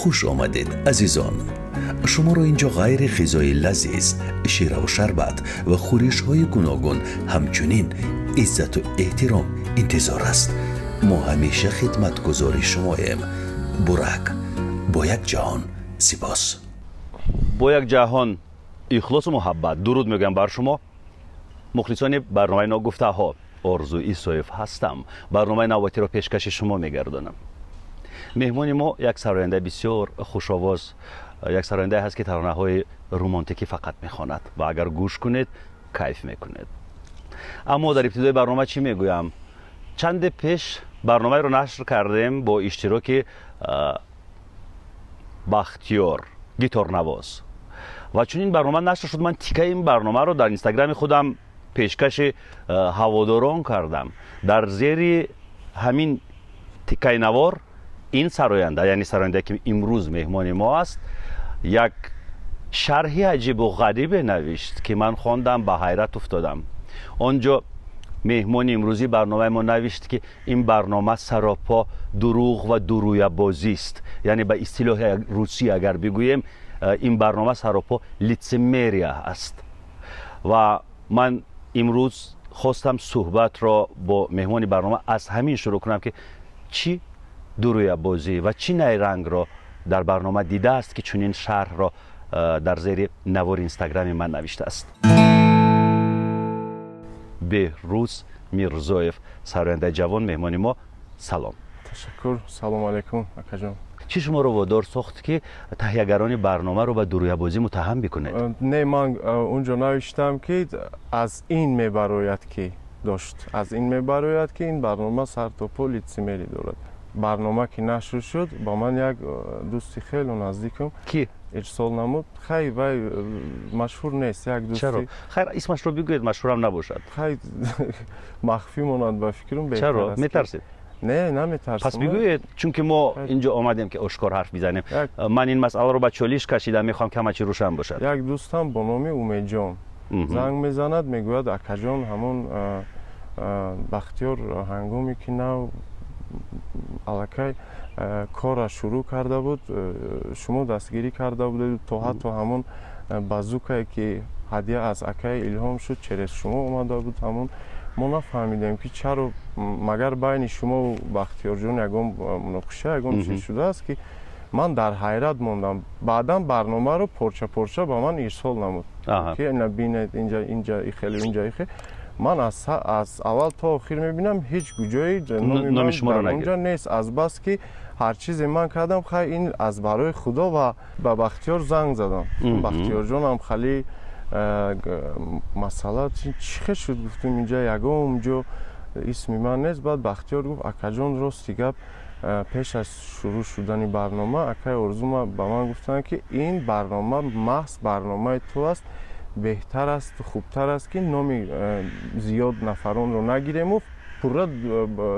Хуш омадед, азизон. Шуморо ин ҷо ғайри ғизои лазиз, шираву шарбат ва хӯришҳои гуногун, ҳамчунин иззату эҳтиром интизор аст. Мо ҳамеша хидматгузори шумоем. Бурак, бо як ҷаҳон сипос. Бо як ҷаҳон ихлосу муҳаббат дуруд мегӯям бар шумо, мухлисони барномаи «Ногуфтаҳо». Орзу Исоев ҳастам, барномаи навбатиро пешкаши шумо мегардонам. Меҳмони мо як сарояндаи бисёр хушовоз, як сарояндае ҳаст, ки таронаҳои романтикӣ фақат мехонад ва агар гӯш кунед, кайф мекунед. Аммо дар ибтидои барнома чӣ мегӯям? Чанде пеш барномаеро нашр кардем бо иштироки Бахтиёр гиторнавоз ва чунин барнома нашр шуд, ман тикаи ин барномаро дар Инстаграми худам пешкаши ҳаводорон кардам. Дар зери ҳамин тикаи навор ин сароянда, яъне сарояндае, ки имрӯз меҳмони мо аст, як шарҳи аҷибу ғарибе навишт, ки ман хондам, ба ҳайрат уфтодам. Он ҷо меҳмони имрӯзии барномаи мо навишт, ки ин барнома саропо дурӯғ ва дурӯябозист, яъне ба истилоҳи русӣ агар бигӯем, ин барнома саропо лицемерия аст. Ва ман имрӯз хостам суҳбатро бо меҳмони барнома аз ҳамин шурӯъ кунам, ки чӣ дурӯябозӣ ва чӣ найрангро дар барнома дидааст, ки чунин шарҳро дар зери навори Инстаграми ман навиштааст. Беҳрӯз Мирзоев, сарояндаи ҷавон, меҳмони мо. Салом. Ташаккур, салому алайкум, акаҷон. Чӣ шуморо водор сохт, ки таҳиягарони барномаро ба дурӯябозӣ муттаҳам бикунед? Не, ман унҷо навиштам, ки аз ин мебарояд, ки дошт, аз ин мебарояд, ки ин барнома сартопо лицемерӣ дорад. Барнома ки нашр шуд, ба ман як дӯсти хеле наздикам Ки? ирсол намуд. Хай, вай машҳур нест, як Чаро? дӯсти. Хайр, исмашро бигӯед, машҳурам набошад. Хай, махфӣ монад, ба фикрам, беҳтар Чаро? аст. Метарсед? Не, наметарсам. Пас бигӯед, чунки мо инҷо омадем, ки ошкор ҳарф бизанем. Ман ин масъаларо ба чолиш кашидам, мехоҳам ки ҳама чӣ рӯшан бошад. Як дӯстам бо номи Умедҷон занг мезанад, мегӯяд: «Акаҷон, ҳамон Бахтиёр ҳангоме ки нав аллакай корра шурӯъ карда буд, шумо дастгирӣ карда будед, то ҳатто ҳамон базукае, ки ҳадя аз акаи Илҳом шуд, через шумо омада буд. Ҳамон мо нафаҳмидем, ки чаро, магар байни шумову Бахтиёрҷон ягон муноқиша, ягон чиз шудааст, ки ман дар ҳайрат мондам». Баъдан барномаро порча порча ба ман ирсол намуд, ки ина бинед, инҷа, инҷа ихеле, инҷа ихе. Ман аз аввал то охир мебинам, ҳеҷ куҷои номи шуморо ман онҷа нест. Азбас ки ҳар чизе ман кардам, хай, ин аз барои Худо. Ва ба Бахтиёр занг задам. Бахтиёрҷонам хали масъала чӣ хел шуд? Гуфтем, инҷа ягон ҷо исми ман нест. Баъд Бахтиёр гуфт: «Акаҷон, рости гап, пеш аз шурӯъ шудани барнома акаи Орзума ба ман гуфтанд, ки ин барнома маҳз барномаи ту аст, беҳтар аст, хубтар аст, ки номи зиёд нафаронро нагирему пурра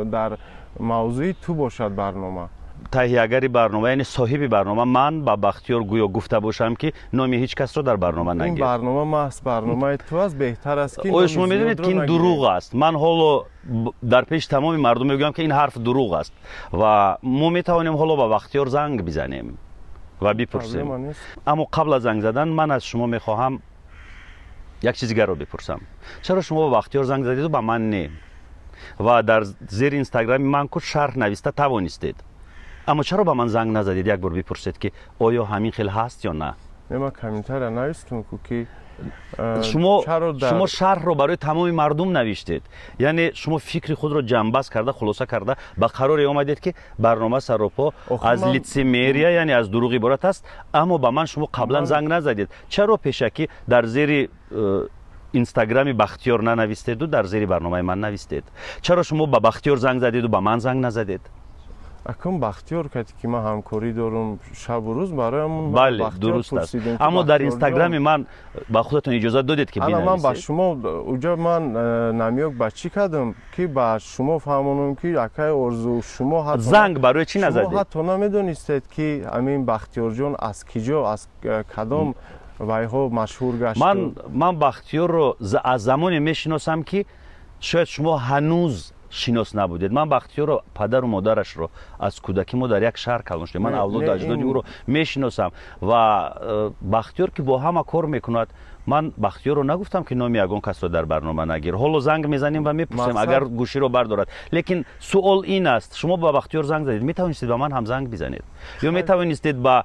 дар мавзӯи ту бошад барнома». Таҳиягари барнома, яъне соҳиби барнома, ман ба Бахтиёр гӯё гуфта бошам, ки номи ҳеҷ касро дар барнома Ин нагир. барнома маҳз барномаи ту аст, беҳтар аст, ки Оё шумо медонед, ки ин дурӯғ аст? Ман ҳоло дар пеши тамоми мардум мегӯям, ки ин ҳарф дурӯғ аст ва мо метавонем ҳоло ба Бахтиёр занг бизанем ва бипурсем. Аммо қабл аз занг задан ман аз шумо мехоҳам як чизи дигарро бипурсам. Чаро шумо ба Бахтиёр занг задеду ба ман не? Ва дар зери Инстаграми ман ку шарҳ нависта тавонистед, аммо чаро ба ман занг назадед, як бор бипурсед, ки оё ҳамин хел ҳаст ё на? Не, ман комментария навистум ку, ки Шумо шарҳро барои тамоми мардум навиштед, яъне шумо фикри худро ҷамъбаст карда, хулоса карда, ба қароре омадед, ки барнома саропо аз лицемерия, яъне аз дурӯғ иборат аст, аммо ба ман шумо қаблан занг назадед. Чаро пешакӣ дар зери Инстаграми Бахтиёр нанавистеду дар зери барномаи ман навистед? Чаро шумо ба Бахтиёр занг задеду ба ман занг назадед? Акун Бахтиёр кати ки ман ҳамкорӣ дорум шабу рӯз, барои Бале, дуруст аст, аммо дар Инстаграми ман ба худатон иҷозат додед, ки Ана, ман ба шумо уҷа ман намёк ба чӣ кардам, ки ба шумо фаҳмонам, ки акаи Орзу, шумо Занг барои чӣ назадед? Ҳатто намедонистед, ки ҳамин Бахтиёрҷон аз киҷо, аз кадом вайҳо машҳур гашт. Ман Бахтиёрро аз замоне мешиносам, ки шояд шумо ҳанӯз шинос набудед. Ман Бахтиёрро, падару модарашро аз кӯдакӣ мо дар як шаҳр калон шудем. Ман авлоду аҷдоди ӯро мешиносам ва Бахтиёр ки бо ҳама кор мекунад, ман Бахтиёрро нагуфтам ки номи ягон касро дар барнома нагир. Ҳоло занг мезанем ва мепурсем, агар гӯширо бардорад. Лекин суол ин аст, шумо ба Бахтиёр занг задед, метавонистед ба ман ҳам занг бизанед ё метавонистед ба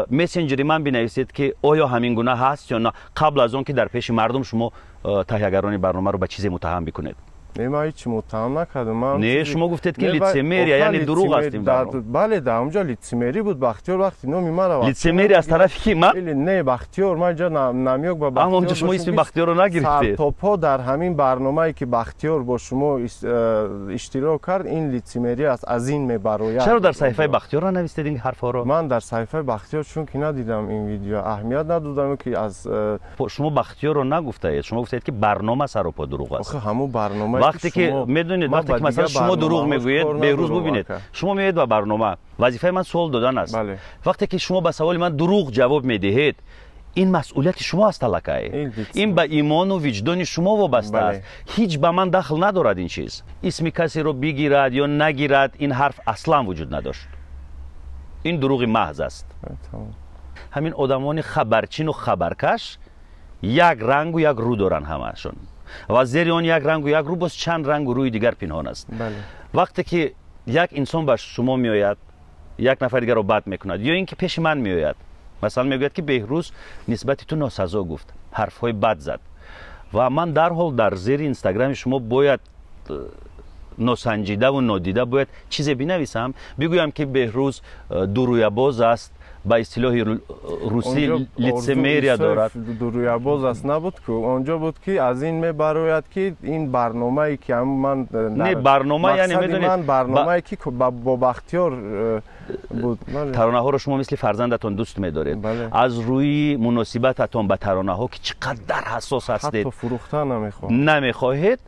мессенҷери ман бинависед, ки оё ҳамин гуна ҳаст ё на, қабл аз он ки дар пеши мардум шумо таҳиягарони барномаро ба чизе муттаҳам бикунед. Не, ман ҳеҷ муттаҳам накардам. Не, шумо гуфтед ки лицемерия, яъне дурӯғ аст ин барнома. Бале, дар онҷо лицемерӣ буд. Бахтиёр вақти номи маро лицемерия аз тарафи ки? Ман не, Бахтиёр, ман инҷо намёк ба Бахтиёр. Аммо онҷо шумо исми Бахтиёрро нагирифтед. Сартопҳо дар ҳамин барномае ки Бахтиёр бо шумо иштирок кард, ин лицемерия аст, аз ин мебарояд. Чаро дар саҳифаи Бахтиёр нанавистед ин ҳарфҳоро? Ман дар саҳифаи Бахтиёр чунки надидам ин видео, аҳамият надодам ки аз шумо Бахтиёрро нагуфтаед. Шумо гуфтаед ки барнома саропо дурӯғ аст. Охе, ҳамон барнома вақте ки медонед, вақте ки масалан шумо дурӯғ мегӯед, Беҳрӯз, бубинед, шумо меоед ба барнома, вазифаи ман суол додан аст. Вақте ки шумо ба саволи ман дурӯғ ҷавоб медиҳед, ин масъулияти шумо аст аллакай. Ин ба имону виҷдони шумо вобаста аст. Ҳеҷ ба ман дахл надорад ин чиз. Исми касеро бигирад ё нагирад, ин ҳарф аслан вуҷуд надошт. Ин дурӯғи маҳз аст. Ҳамин одамони хабарчину хабаркаш як рангу як рӯ доранд ҳамаашон ва зери он як рангу як рӯ боз чанд рангу рӯи дигар пинҳон аст. Вақте ки як инсон ба шумо меояд, як нафар дигарро бад мекунад ё ин ки пеши ман меояд, масалан мегӯяд ки Беҳрӯз нисбати ту носазо гуфт, ҳарфҳои бад зад, ва ман дарҳол дар зери инстаграми шумо бояд носанҷидаву нодида бояд чизе бинависам, бигӯям ки Беҳрӯз дурӯябоз аст, ба истилоҳи русӣ лицемерия дорад. Дурӯябоз аст набуд ку, онҷо буд ки аз ин мебарояд ки ин барномае ки ман не барнома, яъне медонед, ман барномае ки бо Бахтиёр буд. Таронаҳоро шумо мисли фарзандатон дӯст медоред. Аз рӯи муносибататон ба таронаҳо ки чӣ қадар ҳассос ҳастед, ҳатто фурӯхта намехоҳед.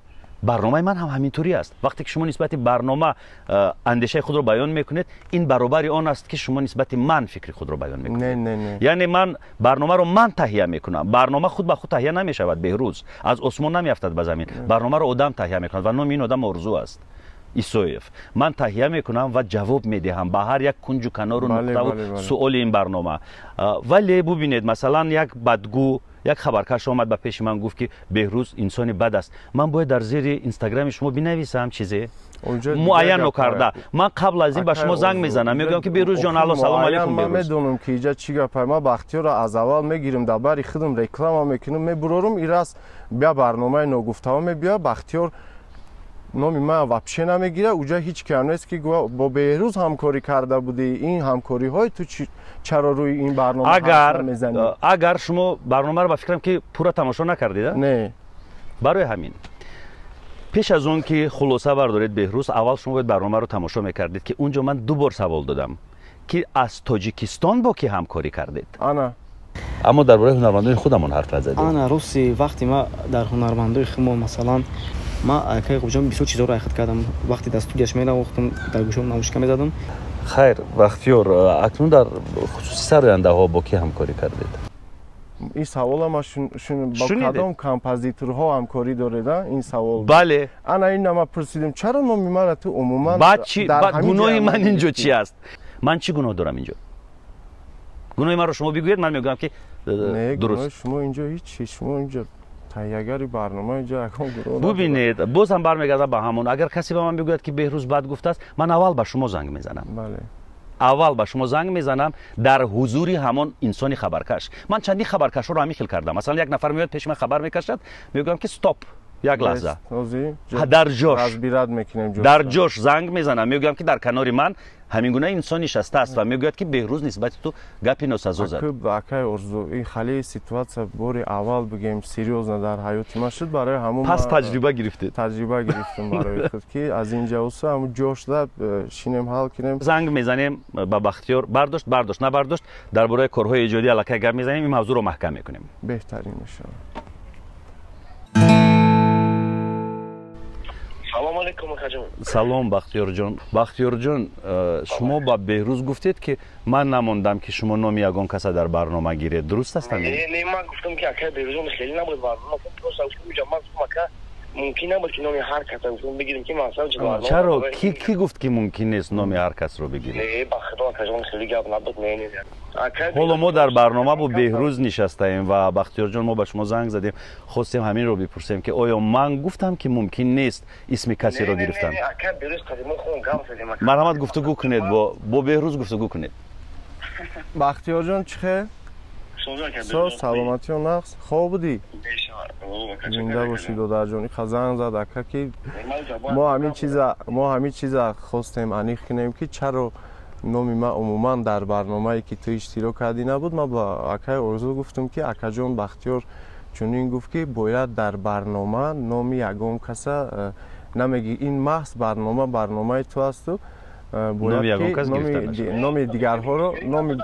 Барномаи ман ҳам ҳаминтурӣ аст. Вақте ки шумо нисбати барнома андешаи худро баён мекунед, ин баробари он аст ки шумо нисбати ман фикри худро баён мекунед. Яъне ман барномаро ман таҳия мекунам. Барнома худ ба худ таҳия намешавад, Беҳрӯз, аз осмон намеафтад ба замин. Барномаро одам таҳия мекунад ва номи ин одам Орзу аст, Исоев. Ман таҳия мекунам ва ҷавоб медиҳам ба ҳар як кунҷу канору нуқтаву суоли ин барнома. Вале бубинед, масалан як бадгӯ, як хабаркаш омад ба пеши ман, гуфт ки Беҳрӯз инсони бад аст. Ман бояд дар зери инстаграми шумо бинависам чизе муайян нокарда. Ман қабл аз ин ба шумо занг мезанам, мегӯям ки Беҳрӯз ҷон, алло, салом алейкум, Беҳрӯз. Ман медонам ки иҷа чӣ гапа. Ман Бахтиёрро аз аввал мегирам, дар бари худам реклама мекунам, мебурорам, ирас бия барномаи ногуфтаҳо мебия, Бахтиёр номи ман вообще намегирад. Уҷа ҳеҷ кам нест ки бо Беҳрӯз ҳамкорӣ карда будӣ. Ин ҳамкориҳои ту чаро рӯи ин барнома намезанӣ? Агар шумо барномаро ба фикрам ки пурра тамошо накардед, не, барои ҳамин пеш аз он ки хулоса бардоред, Беҳрӯз, аввал шумо бояд барномаро тамошо мекардед, ки унҷо ман ду бор савол додам ки аз Тоҷикистон бо ки ҳамкорӣ кардед. Ана, аммо дар бораи ҳунармандони худамон ҳарф назадем. Ана, рости вақти ма дар ҳунармандои худмон, масалан ма акай Ғубҷон бисёр чизҳоро айхат кардам. Вақте дар студияш менавохтам, дар гӯшам наушника мезадам. Хайр, Бахтиёр, акнун дар хусуси сарояндаҳо бо кӣ ҳамкорӣ кардед? Ин савола ма бо кадом композиторҳо ҳамкорӣ доред, ин савол? Бале. Ана ина ма пурсидем, чаро номи мара ту умуман баъд чи гуноҳи ман инҷо чи аст? Ман чӣ гуноҳ дорам инҷо? Гуноҳи маро шумо бигӯед, ман мегӯям ки дуруст. Не, шумо инҷо ҳеҷ, шумо инҷо таҳиягари барнома, инҷо ягон гуноҳ. Бубинед, боз ҳам бармегардам ба ҳамон. Агар касе ба ман бигӯяд ки Беҳрӯз бад гуфтааст, ман аввал ба шумо занг мезанам. Бале, аввал ба шумо занг мезанам дар ҳузури ҳамон инсони хабаркаш. Ман чандин хабаркашҳоро ҳамин хел кардам. Масалан як нафар меояд пеши ман хабар мекашад, мегӯям ки стоп, як лаҳза, дар ҷош дар ҷош занг мезанам, мегӯям ки дар канори ман ҳамин гуна инсон нишастааст ва мегӯяд ки Беҳрӯз нисбати ту гапи носазо зад. Акай Орзу, ин хали ситуатсия бори аввал бигем серьёзно дар ҳаёти ман шуд, барои ҳамон пас таҷриба гирифтед? Таҷриба гирифтам барои худ ки аз ин ҷавса ҳамон ҷошда шинем, ҳал кунем. Занг мезанем ба Бахтиёр, бардошт, бардошт, набардошт, дар бораи корҳои эҷодӣ аллакай гап мезанем, ин мавзӯъро маҳкам мекунем. Беҳтарин мешавад. Салом алейкум, акаҷон. Салом, Бахтиёрҷон. Бахтиёрҷон, шумо ба Беҳрӯз гуфтед ки ман намондам ки шумо номи ягон каса дар барнома гиред. Дуруст аст? Не, не, ман гуфтам ки акай Беҳрӯзон хеле набуд барнома. Просто гуфтам, ман гуфтам ака Мумкин набуд, ки номи ҳар касро гуфтам бигирем, ки мақсад. Чаро? Ки гуфт, ки мумкин нест номи ҳар касро бигирем? Не, ба худо, акаҷон, хеле гап набуд, не, не. Ҳоло мо дар барнома бо Беҳрӯз нишастаем ва, Бахтиёрҷон, мо ба шумо занг задем, хостем ҳаминро бипурсем, ки оё ман гуфтам, ки мумкин нест исми касеро гирифтан? Марҳамат, гуфтугӯ кунед, бо Беҳрӯз гуфтугӯ кунед. Бахтиёрҷон, чӣ хел? Соз, саломатиё, нақс, хоб будӣ? Зинда бошӣ, додарҷон. Иқа занг зад ака, ки мо ҳамин чиза хостем аниқ кунем, ки чаро номи ман умуман дар барномае, ки ту иштирок кардӣ, набуд. Ман ба акаи Орзу гуфтам, ки акаҷон, Бахтиёр чунин гуфт, ки бояд дар барнома номи ягон каса намегӣ. Ин маҳз барнома барномаи ту асту бояд ки номи дигарҳоро номи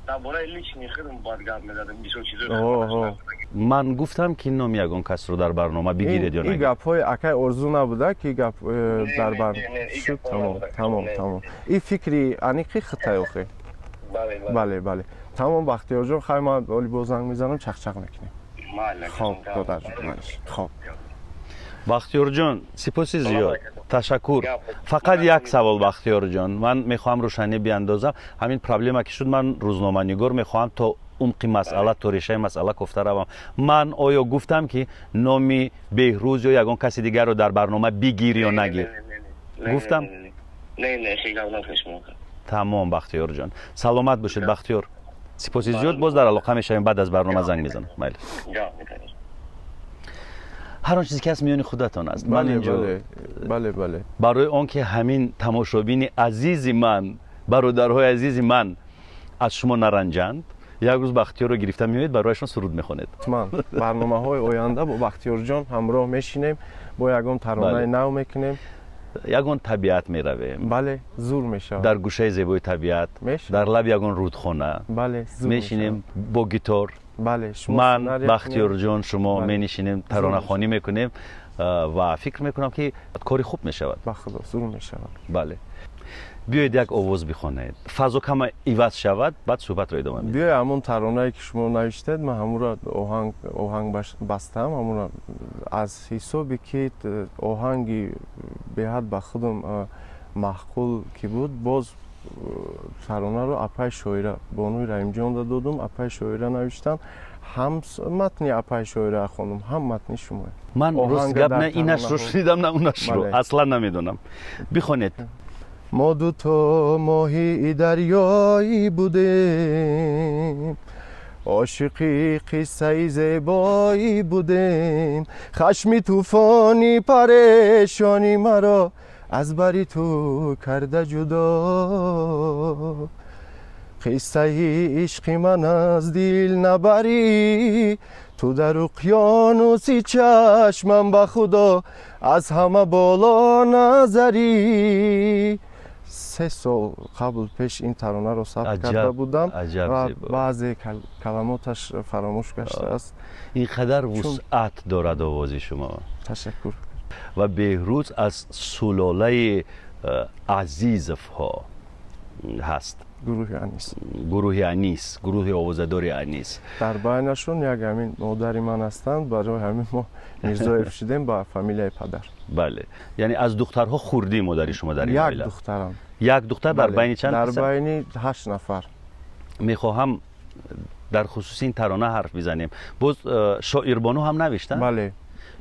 Дар бораи личный худам бояд гап мезадем, бисёр чизо. Ман гуфтам, ки номи ягон касро дар барнома бигиред ё ин гапҳои акаи Орзу набуда, ки гап э, дар бар шуд. Тамом, тамом, тамом. Ин фикри аниқи хитай охе. Бале, тамом, Бахтиёрҷон, хай, ман оли боз занг мезанам, чақчақ мекунем. Хоб, додарҷон, хоб. Бахтиёрҷон, сипоси зиёд, ташаккур. Фақат як савол, Бахтиёрҷон, ман мехоҳам рӯшанӣ биандозам. Ҳамин проблема ки шуд, ман рӯзноманигор, мехоҳам то умқи масъала, то решаи масъала кофта равам. Ман оё гуфтам, ки номи Беҳрӯз ё ягон каси дигарро дар барнома бигир ё нагир? Гуфтам? Тамом, Бахтиёрҷон, саломат бошед. Бахтиёр, сипоси зиёд, боз дар алоқа мешавем, баъд аз барнома занг мезанам. Майли, ҳар он чизе ки ҳаст, миёни худатон аст. Ман инҷо бале бале барои он ки ҳамин тамошобини азизи ман, бародарҳои азизи ман аз шумо наранҷанд, як рӯз Бахтиёрро гирифта меоед, барояшон суруд мехонед. Ҳатман, барномаҳои оянда бо Бахтиёрҷон ҳамроҳ мешинем, бо ягон таронаи нав мекунем. Ягон табиат меравем. Бале, зур мешавад. Дар гӯшаи зебои табиат, дар лаби ягон рӯдхона мешинем бо гитор. Ман, Бахтиёрҷон, шумо менишинем, таронахонӣ мекунем ва фикр мекунам, ки кори хуб мешавад. Ба худо, зур мешавад. Бале, биёед, як овоз бихонед, фазо кама иваз шавад, баъд суҳбатро идома медиҳем. Биёй, ҳамон таронае, ки шумо навиштед, ман ҳамонро оҳанг бастам. Ҳамонро аз ҳисоби ки оҳанги беҳад ба худам маъқул ки буд, боз таронаро апаи шоира Бонуи Раҳимҷонда додум. Апаи шоира навиштанд. Ҳам матни апаи шоира хондум, ҳам матни шумо. Ман, рост гап, на инашро шунидам, на унашро, аслан намедонам. Бихонед. Мо дуто моҳии дарёӣ будем, ошиқи қиссаи зебоӣ будем. Хашми тӯфони парешонӣ маро аз бари ту карда ҷудо. Қиссаи ишқи ман аз дил набарӣ ту, дар уқёнуси чашмам, ба худо, аз ҳама боло назарӣ. 3 сол қабл пеш ин таронаро сабт карда будам ва баъзе каламоташ фаромӯш гаштааст. Ин қадар вусъат дорад овози шумо. Ташаккур. Ва Беҳрӯз аз сулолаи Азизовҳо ҳаст. Гурӯҳи Анис. Гурӯҳи Анис, гурӯҳи овозадори Анис. Дар байнашон як ҳамин модари ман ҳастанд. Барои ҳамин мо Мирзоев шудем ба фамилияи падар. Бале, яъне аз духтарҳо хурдӣ модари шумо дар ин Як духтарам. Як духтар дар байни чанд? Дар байни ҳашт нафар. Мехоҳам дар хусуси ин тарона ҳарф бизанем. Боз Шоирбону ҳам навиштанд. Бале.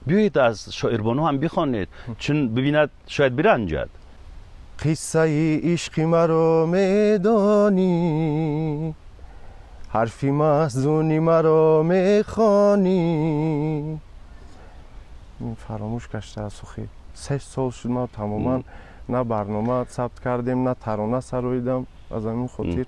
Биёед, аз Шоирбону ҳам бихонед, чун бибинад, шояд биранҷад. Қиссаи ишқи маро медонӣ, ҳарфи маҳзуни маро мехонӣ. Фаромӯш гаштааст охи, 3 сол шуд, ман тамоман на барнома сабт кардем, на тарона сароидам, аз ҳамин хотир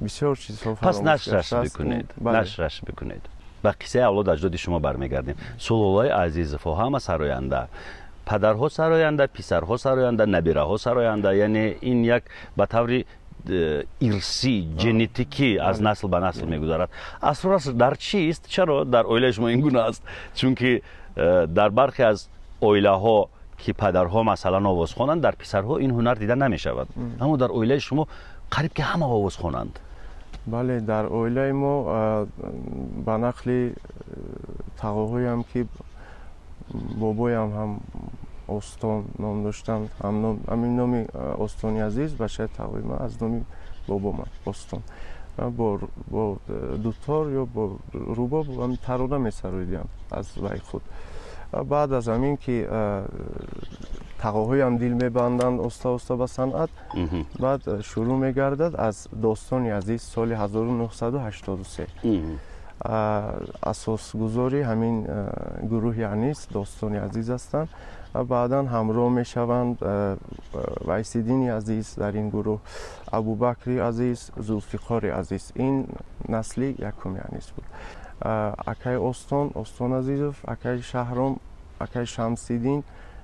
бисёр чизҳо. Пас нашраш бикунед, нашраш бикунед. Ба қиссаи авлод аҷдоди шумо бармегардем. Сулолаи Азизовҳо ҳама сароянда: падарҳо сароянда, писарҳо сароянда, набираҳо сароянда. Яъне ин як ба таври ирсӣ, генетикӣ аз насл ба насл мегузарад. Асрораш дар чист? Чаро дар оилаи шумо ин гуна аст? Чунки дар бархе аз оилаҳо, ки падарҳо масалан овозхонанд, дар писарҳо ин ҳунар дида намешавад, аммо дар оилаи шумо қариб ки ҳама овозхонанд. Бале, дар оилаи мо ба нақли тағоҳоям, ки бобоям ҳам Остон ном доштанд, ҳамин номи Остони Азиз бачаи тағои ман аз номи бобоман Остон, бо дутор ё бо рубоб тарона месароидиам аз вай худ. Баъд аз ҳамин ки тағоҳоям дил мебанданд оста оста ба санъат, баъд шурӯъ мегардад аз Достони Азиз соли 1983. Асосгузори ҳамин гурӯҳи Анис Достони Азиз ҳастанд ва баъдан ҳамроҳ мешаванд Вайсиддини Азиз дар ин гурӯҳ, Абубакри Азиз, Зулфиқори Азиз. Ин насли якуми Анис буд. Акай Остон, Остон Азизов, акай Шаҳром, акай Шамсиддин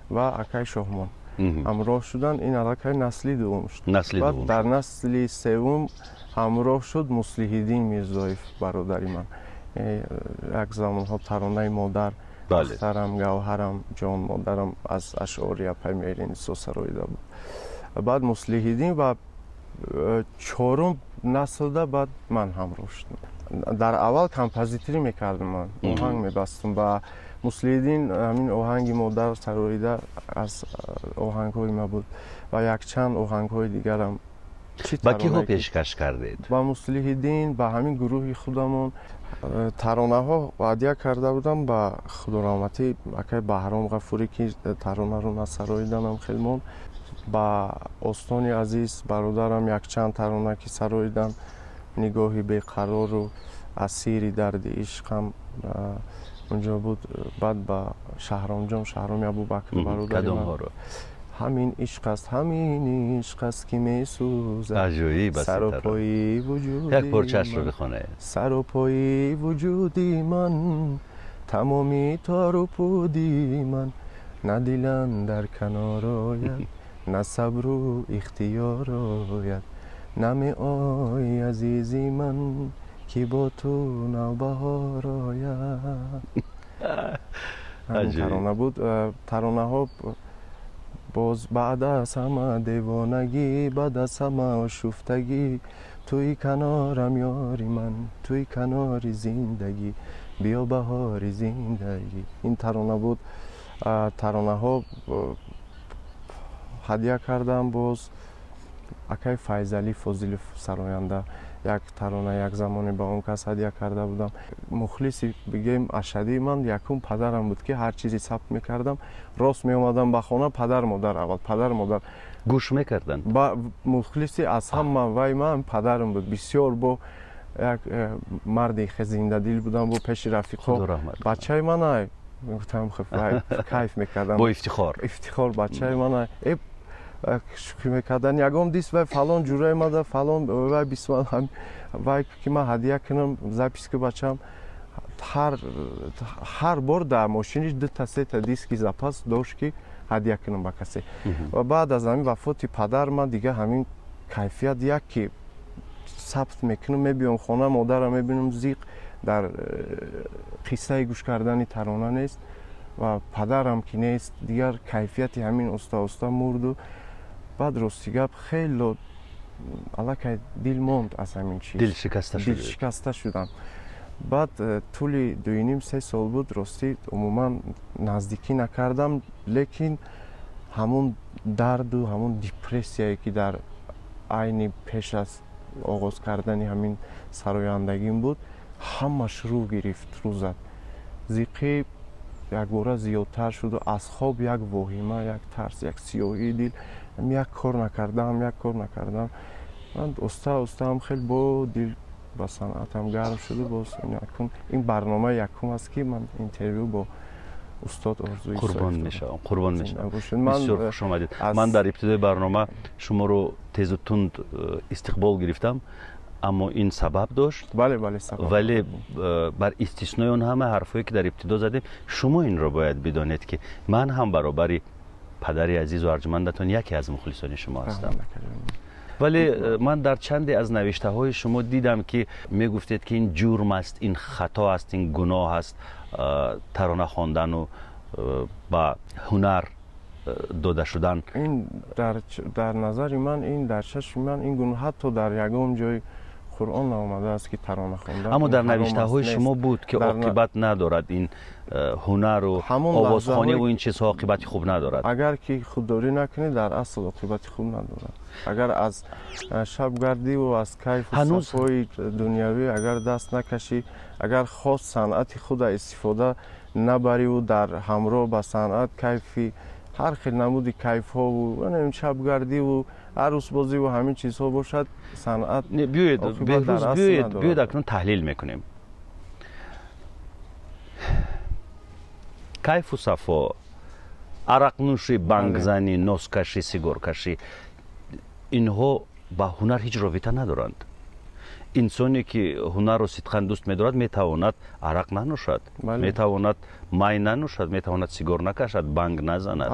ва акай Шоҳмон ҳамроҳ шуданд. Ин аллакай насли дуввум шуд. Баъд дар насли севум ҳамроҳ шуд Муслиҳиддин Мирзоев, бародари ман. Як замонҳо таронаи модар, духтарам, гавҳарам, ҷон модарам аз ашъори апай Меҳринисо сароида буд. Баъд Муслиҳиддин ва чорум наслда баъд ман ҳамроҳ шудам. Дар аввал композиторӣ мекардам, ман оҳанг мебастам. Ба Муслиҳиддин ҳамин оҳанги модар сароида аз оҳангҳои ма буд ва якчанд оҳангҳои дигарам. Ба киҳо пешкаш кардед? Ба Муслиҳиддин, ба ҳамин гурӯҳи худамон. Таронаҳо ҳадя карда будам ба худораҳматӣ акай Баҳром Ғафурӣ, ки таронаро насароиданам хел монд. Ба Остони Азиз бародарам якчанд тарона ки сароидан, нигоҳи беқарору асири дарди ишқам унҷо буд. Баъд ба Шаҳромҷон, Шаҳроми Абубакр бародари ман. Ҳамин ишқ аст, ҳамин ишқ аст, ки месӯзад саропои вуҷуди як порчаашро бихонед. Саропои вуҷуди ман, тамоми тору пуди ман, на дилам дар канор ояд, на сабру ихтиёр ояд, намеои азизи ман, ки бо ту навбаҳор ояд. Ҳамин тарона буд. Таронаҳо боз баъд аз ҳама девонагӣ, баъд аз ҳама ошуфтагӣ, туи канорам ёри ман, туи канори зиндагӣ, биё баҳори зиндагӣ. Ин тарона буд. Таронаҳо ҳадя кардам боз акай Файзалӣ Фозилов сароянда, як тарона як замоне ба он кас ҳадя карда будам. Мухлиси бигем ашадии ман якум падарам буд, ки ҳар чизе сабт мекардам, рост меомадам ба хона, падар модар аввал, падар модар гӯш мекарданд. Мухлиси аз ҳама вай ман падарам буд. Бисёр бо як марди зиндадил будам, бо пеши рафиқҳо бачаи ман ай гуфтам, кайф мекардам бо ифтихор. Ифтихор бачаи ман ай шӯхӣ мекардан. Ягон дис вай фалон ҷураи мада, фалон вай бисман вай ки ман ҳадя кунам записка бачам, ҳар бор дар мошиниш дута сета диски запас дошт, ки ҳадя кунам ба касе. Ва баъд аз ҳамин вафоти падар ман дига ҳамин кайфият як ки сабт мекунам, мебиём хона, модарам мебинам зиқ дар қиссаи гӯш кардани тарона нест ва падарам ки нест, дигар кайфияти ҳамин оста оста мурду. Баъд рости гап хело аллакай дил монд аз ҳамин чиз, дилшикаста шудам. Баъд тӯли 2.5-3 сол буд, ростӣ умуман наздикӣ накардам, лекин ҳамун дарду ҳамун депрессияе ки дар айни пеш аз оғоз кардани ҳамин сарояндагим буд, ҳамаш рӯ гирифт, рӯ зад. Зиқӣ якбора зиёдтар шуду аз хоб як воҳима, як тарс, як сиёҳии дил, як кор накардам, як кор накардам. Ман оста остаам хел бо дил ба санъатам гарм шуду. Боз ин барнома якум аст, ки ман интервю бо устод Орзуи қурбон мешавам, қурбон мешавам. Бисёр хуш омадед. Ман дар ибтидои барнома шуморо тезу тунд истиқбол гирифтам, аммо ин сабаб дошт. Бале, бале, сабаб. Вале бар истиснои он ҳама ҳарфое ки дар ибтидо задем, шумо инро бояд бидонед, ки ман ҳам баробари падари азизу арҷмандатон яке аз мухлисони шумо ҳастам. Вале ман дар чанде аз навиштаҳои шумо дидам, ки мегуфтед, ки ин ҷурм аст, ин хато аст, ин гуноҳ аст, тарона хондану ба ҳунар дода шудан. Ин дар назари ман, ин дар чашми ман ин гуноҳ ҳатто дар ягон ҷой Қуръон наомадааст ки тарона хондан. Аммо дар навиштаҳои шумо буд ки оқибат надорад ин ҳунару овозхониву ин чизҳо оқибати хуб надорад. Агар ки худдорӣ накунӣ, дар асл оқибати хуб надорад. Агар аз шабгардиву аз кайфу сафои дунявӣ агар даст накашӣ, агар хос санъати худа истифода набариву дар ҳамроҳ ба санъат кайфи ҳар хел намуди кайфҳову шабгардиву арӯсбозиву ҳамин чизҳо бошад, санъат. Биёед, Беҳрӯз, биёед акнун таҳлил мекунем. Кайфу сафо, арақнӯшӣ, бангзанӣ, носкашӣ, сигоркашӣ, инҳо ба ҳунар ҳеҷ робита надоранд. Инсоне ки ҳунарро сидқан дӯст медорад, метавонад арақ нанӯшад, метавонад май нанӯшад, метавонад сигор накашад, банг назанад,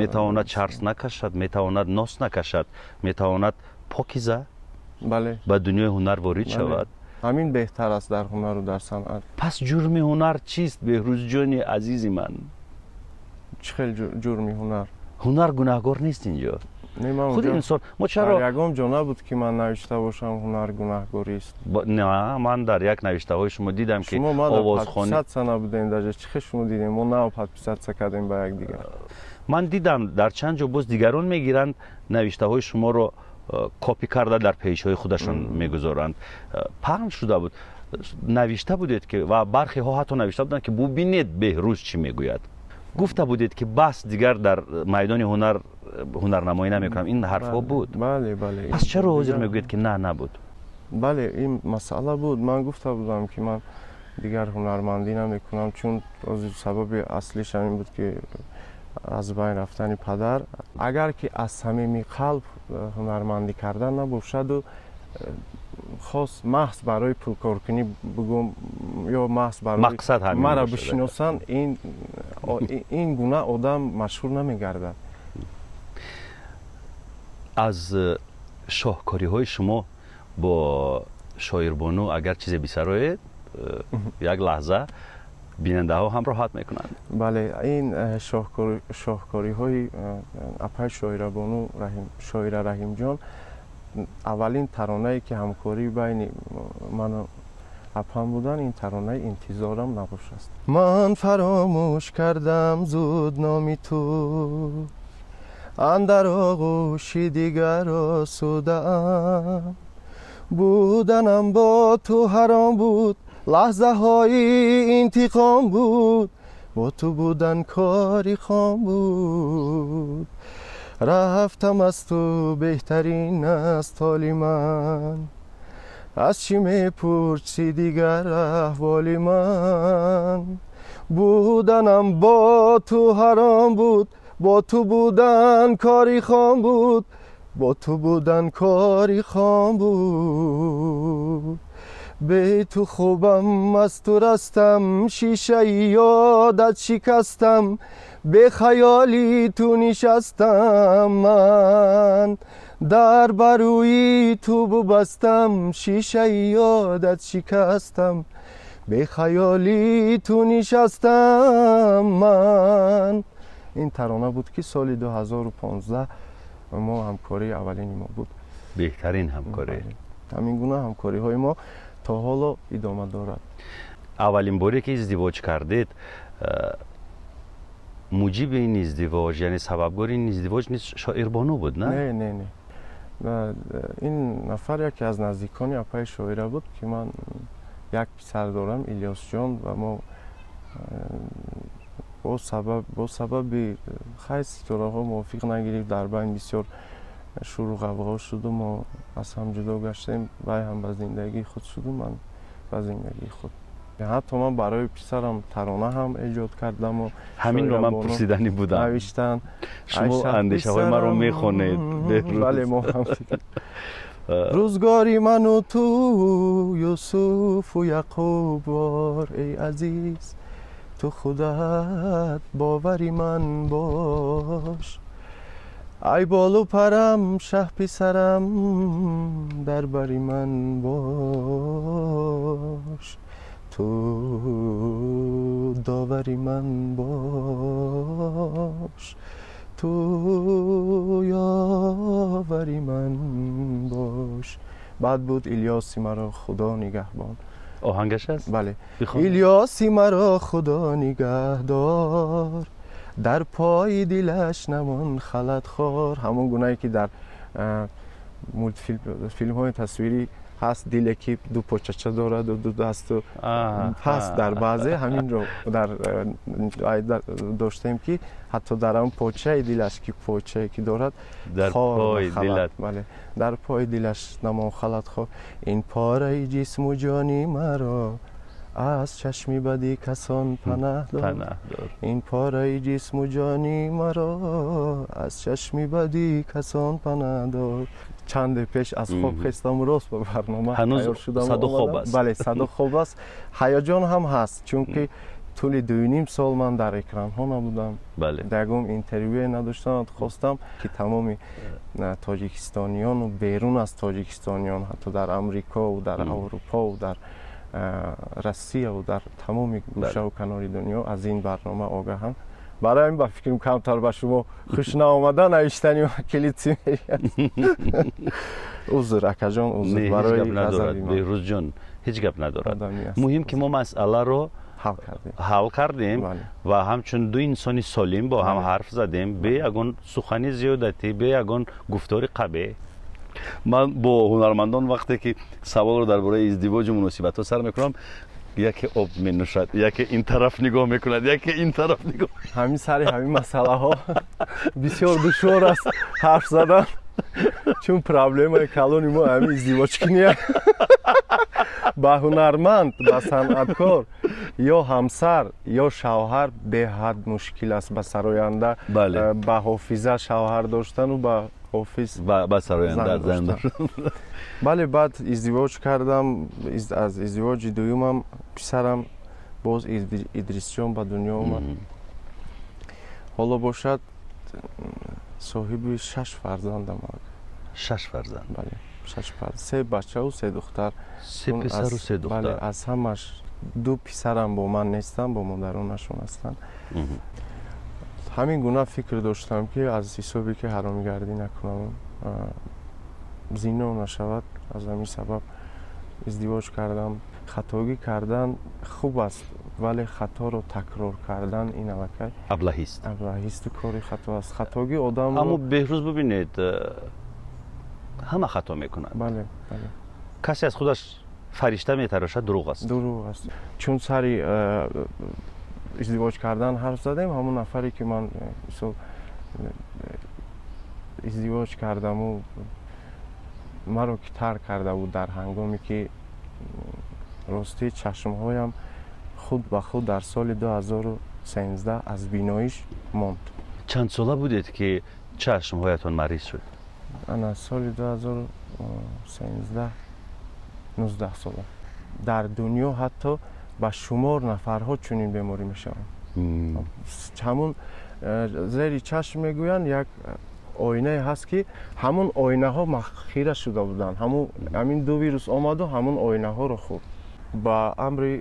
метавонад чарс накашад, метавонад нос накашад, метавонад покиза ба дунёи ҳунар ворид шавад. Ҳамин беҳтар аст дар ҳунару дар санъат. Пас ҷурми ҳунар чист, Беҳрӯзҷони азизи ман? Чӣ хел ҷурми ҳунар? Ҳунар гунаҳгор нест инҷо. Худи инсон мо чаро ягон ҷо набуд ки ман навишта бошам ҳунар гунаҳгорист? Не, ман дар як навиштаҳои шумо дидам ки овозхонӣ подписаться набудем, даже чӣ хел шумо дидем? Мо нав подписаться кардем ба якдигар. Ман дидам дар чанд ҷо боз дигарон мегиранд навиштаҳои шуморо копӣ карда дар пейҷҳои худашон мегузоранд. Паҳн шуда буд, навишта будед ки ва бархеҳо ҳатто навишта буданд ки бубинед Беҳрӯз чӣ мегӯяд. Гуфта будед ки бас дигар дар майдони ҳунар ҳунарнамоӣ намекунам. Ин ҳарфҳо буд. Бале, бале. Пас чаро ҳозир мегӯед ки на, набуд? Бале, ин масъала буд. Ман гуфта будам ки ман дигар ҳунармандӣ намекунам, чун сабаби аслиш ҳамин буд ки аз байн рафтани падар. Агар ки аз самими қалб ҳунармандӣ кардан набошаду хос маҳз барои пулкоркунӣ бигӯм ё маҳз барои мара бишиносанд, ин гуна одам машҳур намегардад. Аз шоҳкориҳои шумо бо шоирбону агар чизе бисароед, як лаҳза бинандаҳо ҳам роҳат мекунанд. Бале, ин шоҳкориҳои апаи шоирабону Шоира Раҳимҷон аввалин таронае ки ҳамкорӣ байни ману апам будан, ин таронаи интизорам набошаст. Ман фаромӯш кардам зуд номи ту, андар оғӯши дигар осудаам. Буданам бо ту ҳаром буд, лаҳзаҳои интиқом буд, бо ту будан кори хом буд. Рафтам аз ту беҳтарин аст ҳоли ман, аз чӣ мепурсӣ дигар аҳволи ман? Буданам бо ту ҳаром буд, бо ту будан кори хом буд, бо ту будан кори хом буд. Бе ту хубам, аз ту растам, шишаи ёдат шикастам, бе хаёли ту нишастам ман. Дар барӯи ту бубастам, шишаи ёдат шикастам, бе хаёли ту нишастам ман. Ин тарона буд ки соли 2015 мо ҳамкории аввалини мо буд. Беҳтарин ҳамкорӣ. Ҳамин гуна ҳамкориҳои мо то ҳоло идома дорад. Аввалин боре ки издивоҷ кардед, муҷиби ин издивоҷ, яъне сабабгори ин издивоҷ низ шоирбону буд, на? Не, не, не. Ин нафар яке аз наздикони апаи шоира буд ки ман як писар дорам, Илёсҷон, ва мо бо сабаби хай ситораҳо мувофиқ нагирифт, дар байн бисёр шуру ғавғо шуду мо аз ҳам ҷудо гаштем. Вай ҳам ба зиндагии худ шуду, ман ба зиндагии худ. Ҳатто ман барои писарам тарона ҳам эҷод кардаму ҳаминро ман пурсиданӣ будам. Навиштан. Шумо андешаҳои маро мехонед. Бале, мо ҳам. Рӯзгори ману ту Юсуфу Яқуб вор, эй азиз, ту худат бовари ман бош. Ай болу парам, шаҳ писарам, дар бари ман бош. Ту довари ман бош, ту ёвари ман бош. Баъд буд Илёси маро Худо нигаҳбон. Оҳангаш аст? Бале. Илёси маро Худо нигаҳдор, дар пои дилаш намон халатхор. Ҳамон гунае ки дар мултфилмҳои тасвирӣ ҳаст, диле ки ду почача дораду ду дасту ҳаст, дар баъзе ҳаминро дар доштем, ки ҳатто дар он почаи дилаш, ки почае ки дорад, дар пои дилат, бале, дар пои дилаш намон халатхор. Ин пораи ҷисму ҷони маро аз чашми бади касон панаҳ дор, ин пораи ҷисму ҷони маро аз чашми бади касон панаҳ дор. Чанде пеш аз хоб хестам, рост ба барнома тайёр шудам. Садо хоб аст? Бале, садо хоб аст. Ҳаяҷон ҳам ҳаст, чунки тӯли 2,5 сол ман дар экранҳо набудам, ягон интервюе надоштам. Хостам, ки тамоми тоҷикистониёну берун аз тоҷикистониён, ҳатто дар Амрикову дар Аврупову дар Россияву дар тамоми гӯшаву канори дунё аз ин барнома огаҳанд. Барои ин ба фикрам камтар ба шумо хуш наомада навиштани вакили Цимерия. Узр, акаҷон, узр барои ғазаби ман. Беҳрӯзҷон, ҳеҷ гап надорад. Муҳим ки мо масъаларо ҳал кардем ва ҳамчун ду инсони солим бо ҳам ҳарф задем, бе ягон сухани зиёдатӣ, бе ягон гуфтори қабеҳ. Ман бо ҳунармандон вақте ки саволро дар бораи издивоҷу муносибатҳо сар мекунам, яке об менӯшад, яке ин тараф нигоҳ мекунад, яке ин тараф нигоҳ. Ҳамин сари ҳамин масъалаҳо бисёр душвор аст ҳарф задан, чун проблемаи калони мо ҳамин издивоҷкунӣ. Ба ҳунарманд, ба санъаткор ё ҳамсар ё шавҳар беҳад мушкил аст. Ба сароянда, ба ҳофиза шавҳар доштану ба ҳофиз ба сароянда зан. Бале, баъд издивоҷ кардам. Аз издивоҷи дуюмам писарам боз Идрисҷон ба дунё омад. Ҳоло бошад соҳиби 6 фарзандам. 6 фарзанд? Бале, 6 фарзанд, 3 бачаву 3 духтар. 3 писару 3 духтар. Бале, аз ҳамаш 2 писарам бо ман нестанд, бо модаронашон ҳастанд. Ҳамин гуна фикр доштам, ки аз ҳисобе ки ҳаромигардӣ накунам, зино нашавад, аз ҳамин сабаб издивоҷ кардам. Хатогӣ кардан хуб аст, вале хаторо такрор кардан ин аллакай аблаҳист, аблаҳисту кори хато аст. Хатогӣ одам. Аммо Беҳрӯз, бибинед, ҳама хато мекунанд. Бале, бале. Касе аз худаш фаришта метарошад, дурӯғ аст. Дурӯғ аст. Чун сари издивоҷ кардан ҳарф задем, ҳамон нафаре ки ман мисол издивоҷ кардаму маро ки тарк карда буд, дар ҳангоме ки ростӣ чашмҳоям худ ба худ дар соли 2013 аз биноиш монд. Чанд сола будед, ки чашмҳоятон мариз шуд? Ана соли 2013, 19 сола. Дар дунё ҳатто ба шумор нафарҳо чунин беморӣ мешаванд. Ҳамун зери чашм мегӯянд, як оинае ҳаст, ки ҳамун оинаҳо махира шуда буданд. Ҳамин ду вирус омаду ҳамун оинаҳоро хӯрд. Ба амри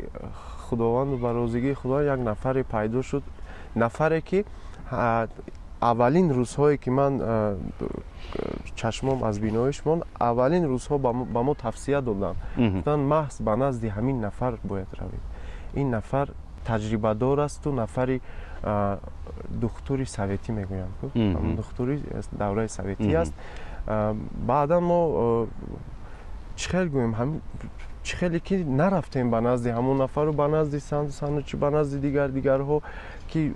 Худованду ба розигии Худо як нафаре пайдо шуд, нафаре ки аввалин рӯзҳое ки ман чашмом аз биноиш монд, аввалин рӯзҳо ба мо тавсия доданд, гуфтанд маҳз ба назди ҳамин нафар бояд равед, ин нафар таҷрибадор асту нафари духтури советӣ мегӯянд, духтури давраи советӣ аст. Баъдан мо чӣ хел гӯем, чӣ хеле ки нарафтем ба назди ҳамон нафару ба назди санучи, ба назди дигар дигарҳо, ки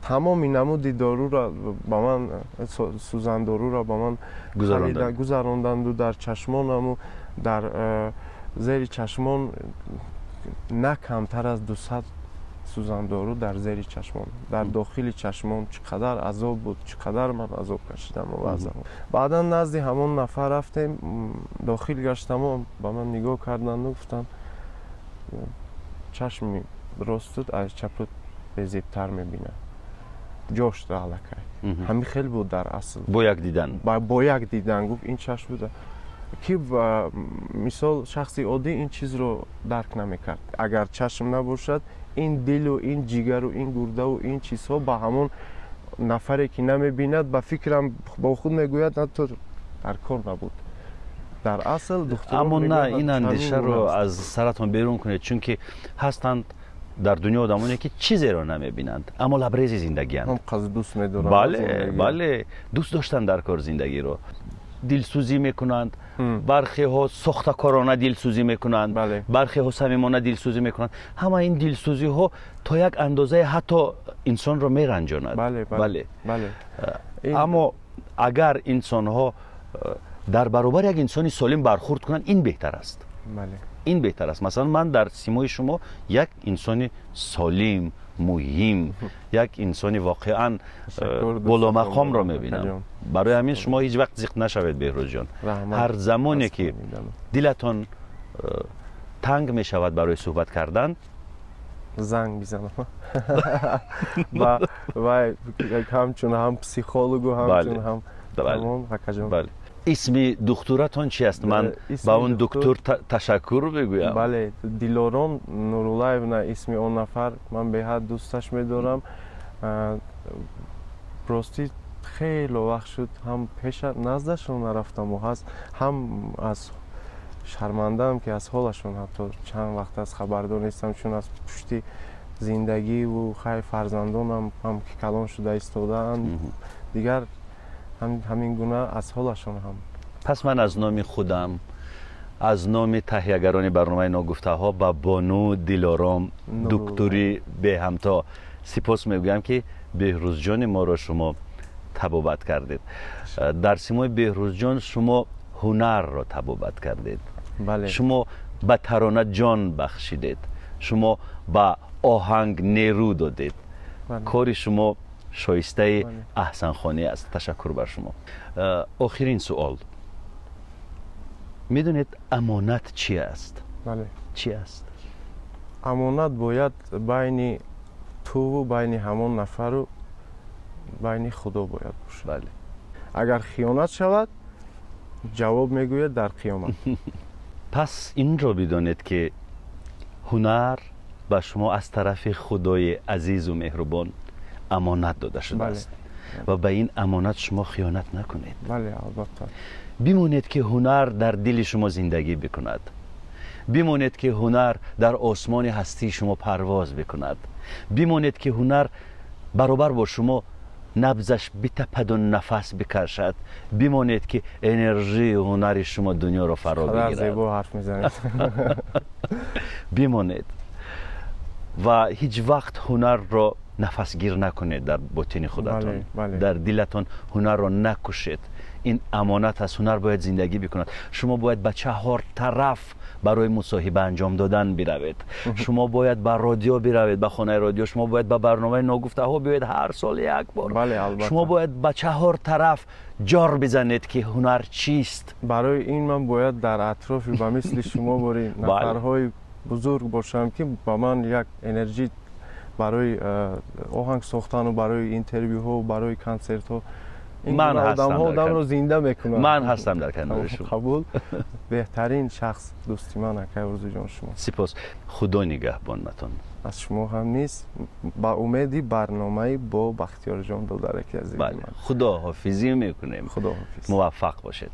тамоми намуди доруро ба ман, сӯзандоруро ба ман гузаронданду дар чашмонаму дар зери чашмон на камтар аз 200 сӯзандору дар зери чашмон, дар дохили чашмон. Чӣ қадар азоб буд, чӣ қадар ман азоб кашидам. Баъдан назди ҳамон нафар рафтем, дохил гаштаму ба ман нигоҳ карданду гуфтанд чашми ростут аз чапут безебтар мебинад, ҷошта аллакай. Ҳамин хел буд дар асл. Бо як дидан? Бо як дидан гуфт ин чашм буда, ки мисол шахси оддӣ ин чизро дарк намекард. Агар чашм набошад, ин дилу ин ҷигару ин гурдаву ин чизҳо ба ҳамон нафаре ки намебинад, ба фикрам бо худ мегӯяд, на то дар кор набуд. Дар асл духтурон Аммо на, ин андешаро аз саратон берун кунед, чунки ҳастанд дар дунё одамоне, ки чизеро намебинанд, аммо лабрези зиндагианд. Ҳам қаз дӯст медоранд. Бале, бале, дӯст доштан дар кор зиндагиро, дилсӯзӣ мекунанд. Бархеҳо сохтакорона дилсӯзӣ мекунанд, бархеҳо самимона дилсӯзӣ мекунанд. Ҳама ин дилсӯзиҳо то як андозае ҳатто инсонро меранҷонад. Бале, аммо агар инсонҳо дар баробар як инсони солим бархурд кунанд, ин беҳтар аст, ин беҳтар аст. Масалан, ман дар симои шумо як инсони солим, муҳим, як инсони воқеан боломақомро мебинам. Барои ҳамин шумо ҳеҷ вақт зиқ нашавед, Беҳрӯзҷон. Ҳар замоне ки дилатон танг мешавад барои суҳбат кардан, занг бизанам вай ҳамчун ҳам психологу, ҳамчун ҳам. Бале. Исми духтуратон чи аст? Ман ба он дуктур ташаккур бигӯям. Бале, Дилором Нуруллаевна исми он нафар. Ман беҳад дӯсташ медорам. Ростӣ, хело вақт шуд, ҳам пеша наздашон нарафтаму ҳаст, ҳам аз шармандаам, ки аз ҳолашон ҳатто чанд вақт аст хабардор нестам, чун аз пушти зиндагиву хай фарзандонам ҳам ки калон шуда истодаанд, дигар ҳамин гуна аз ҳолашон ҳам. Пас ман аз номи худам, аз номи таҳиягарони барномаи «Ногуфтаҳо» ба бону Дилором, дуктури беҳамто, сипос мегӯям, ки Беҳрӯзҷони моро шумо табобат кардед. Дар симои Беҳрӯзҷон шумо ҳунарро табобат кардед, шумо ба тарона ҷон бахшидед, шумо ба оҳанг нерӯ додед. Кори шумо шоистаи аҳсанхонӣ аст. Ташаккур бар шумо. Охирин суол: медонед, амонат чи аст? Чи аст? Амонат бояд байни туву байни ҳамон нафару байни Худо бояд бошад. Агар хиёнат шавад, ҷавоб мегӯяд дар қиёмат. Пас инро бидонед, ки ҳунар ба шумо аз тарафи Худои азизу меҳрубон амонат дода шудааст ва ба ин амонат шумо хиёнат накунед. Бале, албатта. Бимонед, ки ҳунар дар дили шумо зиндагӣ бикунад. Бимонед, ки ҳунар дар осмони ҳастии шумо парвоз бикунад. Бимонед, ки ҳунар баробар бо шумо набзаш битападу нафас бикашад. Бимонед, ки энержии ҳунари шумо дунёро фаро бигирад. Зебо ҳарф мезанед. Бимонед ва ҳеҷ вақт ҳунарро нафасгир накунед дар ботини худатон, дар дилатон ҳунарро накушед. Ин амонат аст, ҳунар бояд зиндагӣ бикунад. Шумо бояд ба чаҳор тараф барои мусоҳиба анҷом додан биравед. Шумо бояд ба радио биравед, ба хонаи радио. Шумо бояд ба барномаи «Ногуфтаҳо» биёед ҳар сол як бор. Шумо бояд ба чаҳор тараф ҷор бизанед, ки ҳунар чист. Барои ин ман бояд дар атрофи ба мисли шумо бори нафарҳои бузург бошам, ки ба ман як энержӣ барои оҳанг сохтану барои интервюҳо, барои консертҳо. Ман одамҳо одамро зинда мекунанд. Ман ҳастам дар канори шумо. Қабул. Беҳтарин шахс, дӯсти ман, акай Орзуҷон, шумо. Сипос, Худо нигаҳбонатон. Аз шумо ҳам низ, ба умеди барномаи бо Бахтиёрҷон додараки азизи ман. Худоҳофизӣ мекунем. Худоҳофиз. Муваффақ бошед.